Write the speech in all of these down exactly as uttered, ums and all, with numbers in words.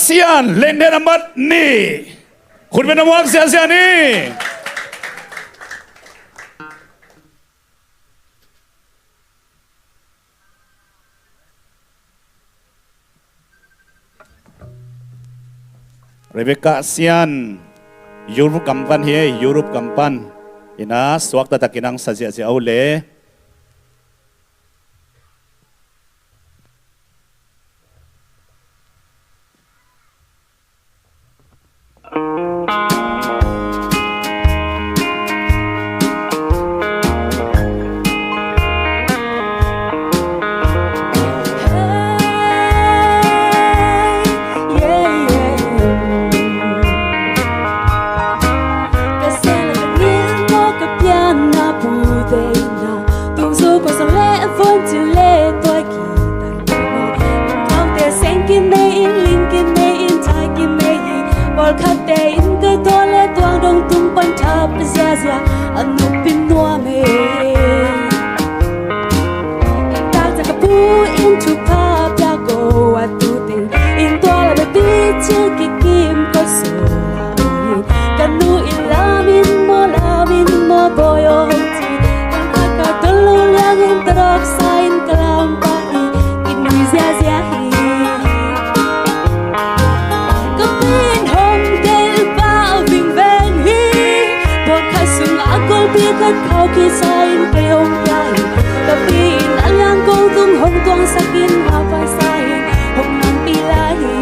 Sian, Lengden a mat ni. Khutbetna muak ziahziah ni. Rebecca Sian, Europe gam pan hi, Europe gam pan. Ina suakta takin ang sa ziahziah uh le. Tuang zo ko sa le a von ci le tuai ki tai mama. Tuang te seng ki nei in, ling ki nei in, tai ki nei in. Pawl khat te in ka tua le tuang dong tung pan thap ziazia a nup in nuam e. In tak ca ka pu in thupha pia ko a tu teng in tua la be pi cil ki kim ko so. Ka nu in lamin maw, lamin maw, boy aw hong ci. Ka kha ka tol lo liangin tadawk sa in ka lam pah hi, in nui ziazia hi. Ka pi in hong tel pah vingveng hi. Pawlkhat sungah a golpi khat khau kisa in kei hong pia hi. Ka pi in a liang ko tung hong tuangsak in a paisa in hong nampi lai hi.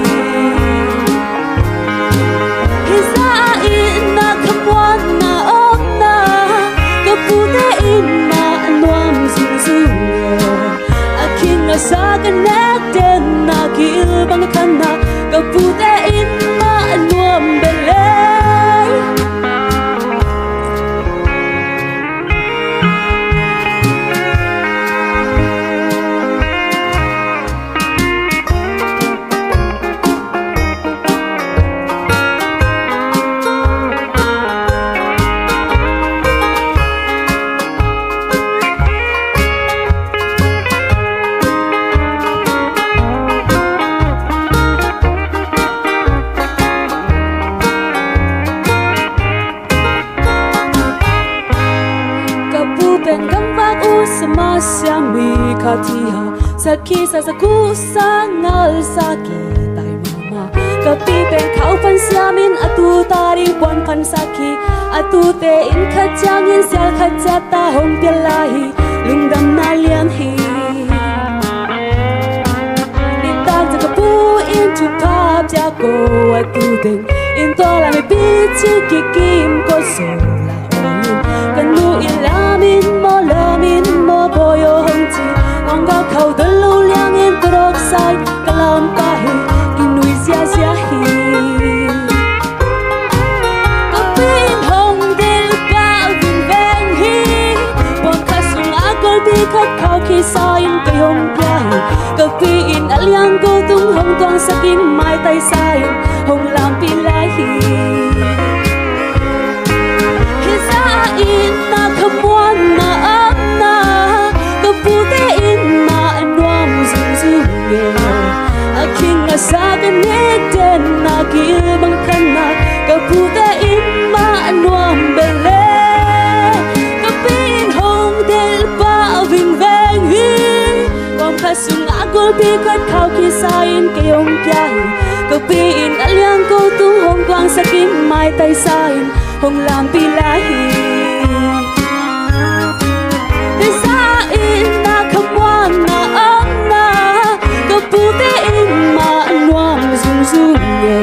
Hi za in na khamuanna omna, ka pute in mah nuam zungzung e. A khing a sa ka nek den na ki il bang khanna, ka pute in mah nuam belei. Ka pu pen gam vak uh sama siam mi khat hi a, sakhi sa, sakhu sa, ngal sa ki tai mama. Ka pi pen khau pan siam in a tu ta ding puan phan sakhi, a tute in khat ciangin sial khat ciat ta hong pia lai hi, lungdamna lian hi. Nitak ca ka pu in thupha pia ko a tu teng in tua la mipi ci ki kim ko so la ong in. Ka nu in lamin maw, lamin maw, boy aw hong ci. Ong ka khau dol lo liangin tadawk sa in ka lam pah hi, in nui ziazia hi. Ka pi in hong tel pah vingveng hi. Pawlkhat sungah a golpi khat khau kisa in kei hong pia hi. Ka pi in a liang ko tung hong tuangsak in maitai sa in hong lampi lai hi. Hi za in na khamuanna omna, ka pute in mah nuam zungzung e. A khing a sa ka nek den na ki il bang khanna, ka pute in mah nuam belei. Ka pi in hong tel pah vingveng hi. Pawlkhat sungah a golpi khat khau kisa in kei hong pia hi. Ka pi in a liang ko tung hong tuangsak in maitai sa in hong lampi lai hi. Hi za in na khamuanna omna, ka pute in mah nuam zungzung e.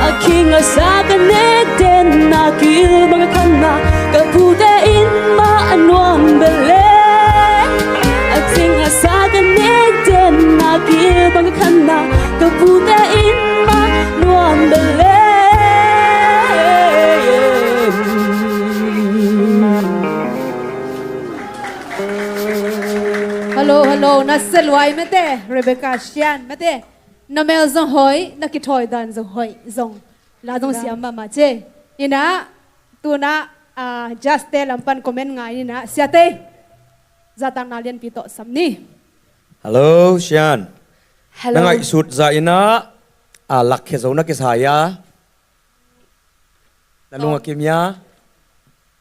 A khing a sa ka nek den na ki il bang khanna, ka pute in mah nuam belei. A khing a sa ka nek den na ki il bang khanna, ka pute in mah nuam belei. Hello, hello, na seluai mete, Rebecca Sian mete. Na mel zong hoih, na kithawi dan zong hoih, zong la zong siam mahmah ci. Ina, tuna, ah, Just te lam pan comment ngai ina, Siate. Zahtakna lianpi tawh sam ni. Hello, Sian. Hello. Na ngaihsut zah ina, A lakkhia zo na kisa hia? Na lung a kim hia?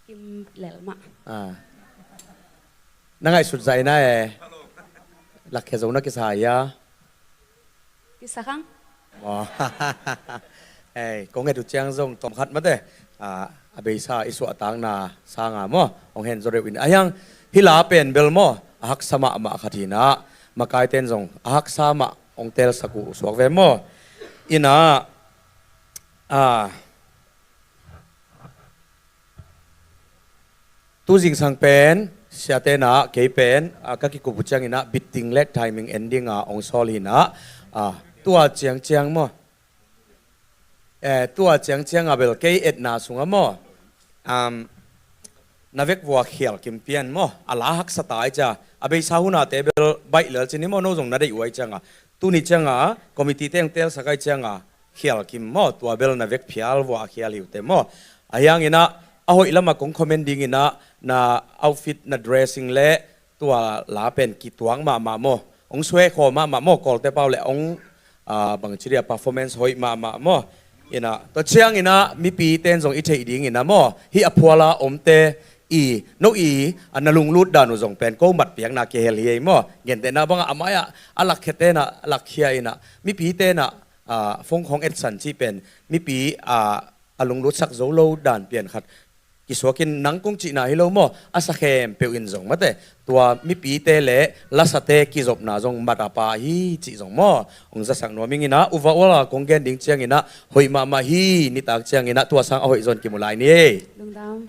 Kim lel mah. A. Na ngaihsut zah ina e. Lakkhia zo na kisa hia? Kisa khang. Maw. Ei, kong et uh ciang zong tawm khat mate. A, a beisa i suahtakna sanga maw, hong hen zaw deuh in. A hiang, hih la pen bel maw, a haksa mahmah khat hi inah, makaite in zong a haksa mah hong telsak uh suak ve maw. Inah, a, tu zingsang pen, siate inah, kei pen, a, ka kikup uh ciang inah, beginning le timing ending a hong sawl hi inah, a, tua ciangciang maw. Eh, tua ciangciang a bel kei etna sungah maw, um, na vek vua khial kim pian maw, a la haksa ta ai cia, a beisa hunate bel baih lel cin hi maw, no zong na deih uh ai cianga, tuni cianga, committee te hong telsak ai cianga, khial kim maw, tua bel na vek phial vua a khial hi uh te maw. A hiang inah, a hoih lamah kong comment ding inah, na outfit, na dressing le, tua la pen kituak mahmah maw, hong suai khawm mahmah maw, Kawlte pau le hong, a, bangci dia performance hoih mahmah maw. Inah, tua ciang inah, mipite in zong i theih ding inah maw, hih a phuala omte i, no i, a, na lunglut dan uh zong pen ko matpiakna kihel hi ei maw. Gentehna bangah a mai-ah a lakkhiate inah, a lakkhia inah, mipite inah, a, phone khawng etsan cih pen, mipi, a, a lunglutsak zo lo dan pian khat kisuakin nang kong cihna hi lo maw, a sa khempeuh in zong mate, tua mipite le lasate kizopna zong mat a pa hi cih zong maw, hong zasak nuam ing inah, uva uala kong gen ding ciang inah, hoih mahmah hi, nitak ciang inah, tua sang a hoih zon kimu lai ni. Lungdam.